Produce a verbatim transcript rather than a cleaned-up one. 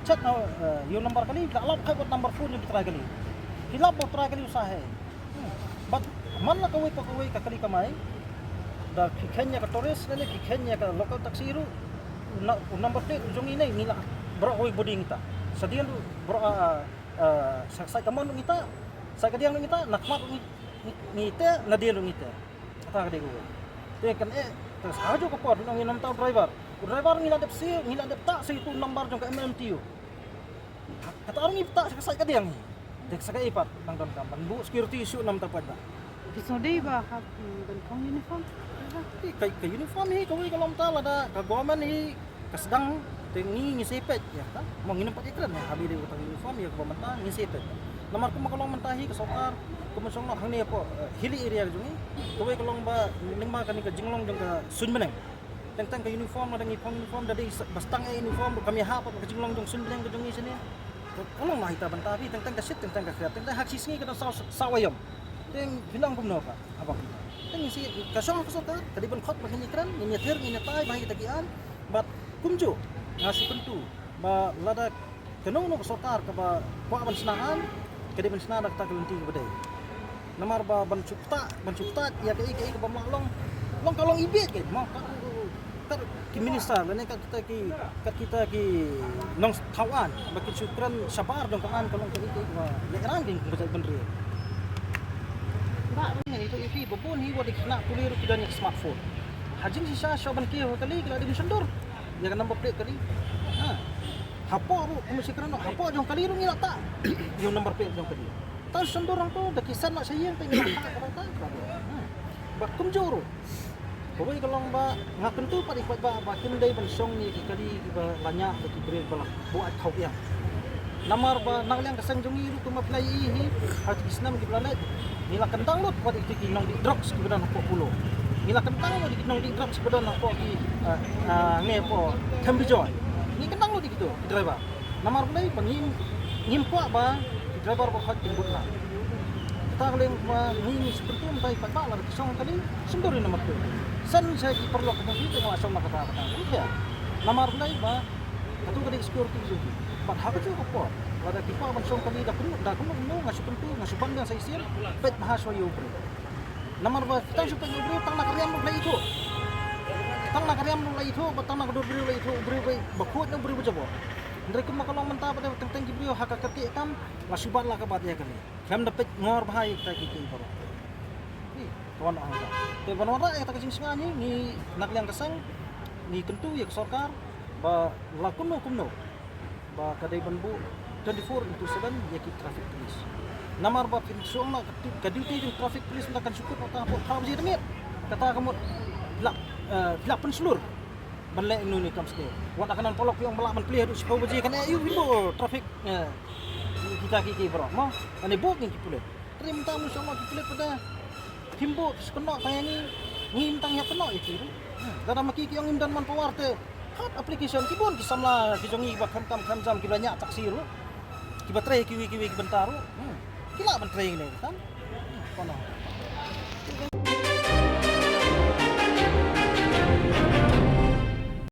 Chat na, eh, ïa u number kali, la lap khat wat number phone ïa u trai kali. Ki lap ba u trai kali u sa heh. Hmm. Bad man la kawei pa kawei ka kali kamai. Da ki kheiñ ïa ka tourist lane ki kheiñ ïa ka local taxi ruh. U na-, u number plate u jong ngi ne ngi la baroh kawei body ngi ta. Sa dien ruh baroh, ah, ah, sa, sa kamon ruh ngi ta. Sa kadiang ruh ngi ta, na khmat ruh ngi, ngi, ngi te, na dien ruh ngi te. Kata ka dei kawei. Te kan eh, te sa ju ka por ngi ong ïa namta u driver. U driver ngi la dep siew, ngi la dep ta siew tu number jong ka M M T U. Kata ruh ngi ta sa ka sait ka diang ngi. Dek sa ka ipat nang don kam ban bu security issue namta pat ba. Ki sodei ba hap, mm, ban phong uniform. Te ka, ka uniform hi kawei ka long ta lada ka government hi ka sdang te ngi ngi sipet ïa ka. Mo ngi nampat ikren ha bi dei ka uniform ïa ka ba mynta ngi sipet. Namar kumba ka long mynta hi ka sorkar kumba song noh hangne hapoh, eh, hilly area ka jong ngi. Kawei ka long ba lyngba kane ka jinglong jong ka suiñ bneng. Teng teng ka uniform, lada ngi phong uniform, da dei sa-, ba stang eh uniform, ruh kam ïahap ka jinglong jong suiñ bneng ka jong ngi shane. Ka, ka long na ita bynta phi, teng teng ka shit, teng teng ka khriat, teng teng ha ka shi sngi ka don saw, saw aïom. Teng phi nang kumno ka, haba. Teng ngi shi, ka shong ka sorkar, ka dei ban khot ba ngin ïakren, ngin ïathir, ngin ïatai, ba ha kita ki aiñ. Bad kumjuh, nga shu kyntu, ba lada kano kano ka sorkar kaba kwah ban shna aiñ, ka dei ban shna da kata ka lynti kaba dei. Namar ba ban shu ktah, ban shu ktah ïa kaei kaei kaba mlak long. Long ka long i bieit ka mo ka, ka ki minister lane ka kita ki, ka kita ki nongthaw aiñ ba kin shu kren shabar jong ka aiñ ka long kaei kaei kaba lehrain kin kynjah bynriew. Ba ngi to ïa phi ba bun hi wat ki khynnah pule ruh ki don ïa ka smartphone. Ha jingshisha shuwa ban kiew ha kali ki la dei ban shondur ïa ka number plate kali. Ha. Hapoh ruh kumba shi kren hapoh jong kali ruh ngi la tah ïa u number plate jong kali. Tang shondur hangto da ki san la sha ïing te ngi la tah ka la tah ka la. Hmm. Bad kumjuh ruh. Kawei ka long ba nga kyntu pat ïa ki paidbah ba kim dei ban shong ïa ki kali kiba la ñiah da ki briew ba la buaid khaw ïang. Namar ba na ka liang ka seng jong ngi ruh kumba phi la ïohi hi ha ki snem kiba la leit. Ngi la kyntang lut wat ïa ki nongdih drugs kiba don hapoh Polo. Ngi la kyntang lut ïa ki nongdih drugs kiba don hapoh ki, eh, eh, ngi hapoh Them Bijoy. Ngi kyntang lut ïa kito ki driver. Namar balei ba ngim, ngim kwah ba ki driver ba khot kin bud na. Kata ka long ba ngi ngi shu kyntu mynta ïa ki paidbah lada ki shong kali shondur ïa u number plate. Shen sha ki paralok ka jong ki te nga la shong na kata kata. Namar balei ba kato ka dei security jong ki. Bad ha kajuh ka por lada ki kwah ban shong kali da kumno da kumno kumno nga shu kyntu nga shu ban biang sa shisien. Peit bha shuwa ïa u briew. Namar ba tang shu peit ïa u briew tang na ka riam ruh la ithuh. Tang na ka riam ruh la ithuh bad tang na ka dur briew la ithuh u briew ba khuid na u briew ba jabor. Hynrei kumba ka long mynta ba dei teng teng ki briew ha ka kyrkieh kam la shu bat la ka bat ïa kane. Khlem da peit ngor bha ïa kita ki ki baroh. Ih, ka wan hangta. Te ban wanrah ïa kata ka jingsngew ngi, ngi na ka liang ka seng ngi kyntu ïa ka sorkar ba la kumno kumno ba ka dei ban buh twenty-four into seven ïa ki traffic police. Namar ba phin shu ong la ka tu-, ka duty jong traffic police mynta kan shu kut ota hapoh phra baje da miet. Kata ka mut phi lah, eh, phi lah pynshlur ban leh ino ino i kam sniew. Wat la ka nang paralok phi ong ba lah ban plie haduh shiphew baje kan eh ïoh phin buh traffic, eh, kita ki ki baroh mo. Kan eh buh ki pulit. Hynrei mynta ma shu ong ki pulit pat da phim buh, phi shu kynnoh tang ïa ngi, ngi mynta ngi hap kynnoh ïa ki ruh. Hmm. Lada ma ki ki ong ngim don manpower te phah application ki bun ki samla ki jong ngi ba khlem kam khlem jam kiba ñiah taxi ruh. Kiba trei kiwei kiwei ki bynta ruh. Hmm. Ki lah ban trei ne kan. Hmm. Kono.